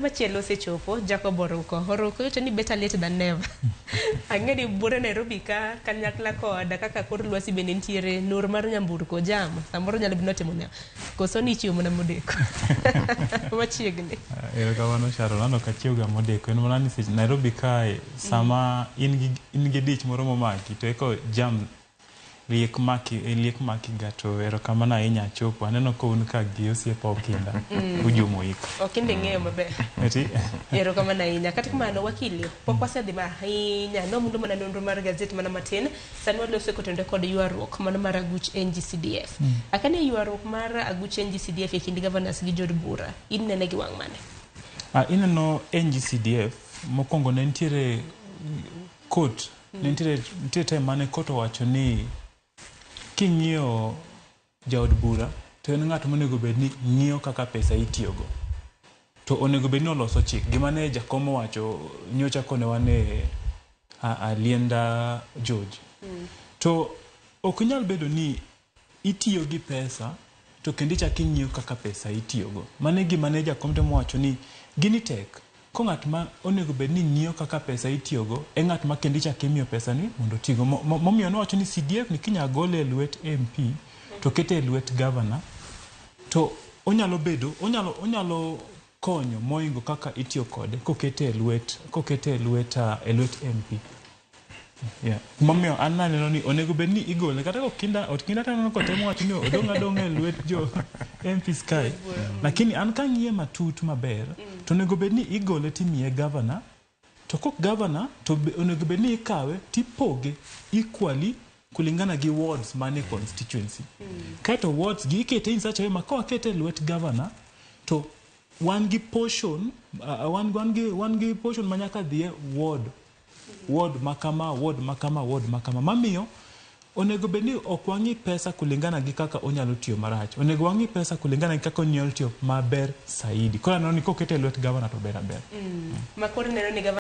Machielo osechopo, Jacob Oruko. Oruko yuto ni better late than never. Ang'e ni buore Nairobi ka kanyakla koda kaka kor lwasi bende nitiere nur mar nyamburko jam. Samoro nyalo bedo ni otimo ne. Koso ni ichiewo mana modeko. Machiegni. Erokamano Sharon, an ok achiew ga modeko. En mana ni seche Nairobi kae sama in gi dich moro momaki to eko jam liek maki liek maki ga to erokamano ahinya achopo. Aneno ka un ka gi osiepa Okinda. Ujumo ik. Okinda ing'eyo maber. Eti? Erokamano ahinya. Kata kamano wakili, pok wasedhi ma ahinya. Nomulo mana nonro mar gazet mana matin. Sani waloso kotenore kod ywaruok mano mar aguch NGCDF. Akani ywaruok mar aguch NGCDF e kind governors gi jood bura, in nene gi wang' mane? Ineno NGCDF mokwongo ne nitiere court ne nitiere nitie time mane court owacho ni king'iyo jaod bura to en ng'at monego bed ni ng'iyo kaka pesa itiyogo to onego bed ni oloso chik gima ne jakom owacho nyocha konewa ne Alienda George to ok nyal bedo ni itiyo gi pesa to kendo ichako ing'iyo kaka pesa itiyogo. Mano e gima ne jakom temo wacho ni gini tek. Ko ng'at ma onego bed ni ng'iyo kaka pesa itiyogo e ng'at ma kendo ichako imiyo pesa ni mondo otigo. Momiyo nowacho ni CDF ni kinya gole e lwet MP to kete e lwet governor to onyalo bedo onyalo onyalo konyo moingo kaka itiyo kode kokete e lwet kokete e lwet e lwet MP. Yeah. Momiyo an naneno ni onego bed ni igole kata Okinda Okinda to aneno kotemo wacho ni odong' adong'a e lwet jo MPs kae. Lakini an kang'iye matut maber to onego bed ni igole timiye governor to kok governor to onego bed ni ikawe tipoge equally kulingana gi wards mane constituency. Kaeto wards gi ikete in such a way ma kawakete e lwet governor to wan gi portion wan gi portion ma nyaka dhiye ward ward makama ward makama ward makama mamiyo onego bed ni ok wang'i pesa kulingana gi kaka onyalo tiyo marach onego wang'i pesa kulingana gi kaka onyalo tiyo maber saidi koro aneno ni kokete e lwet gavana to ber aber Ma koro ineno ni gavana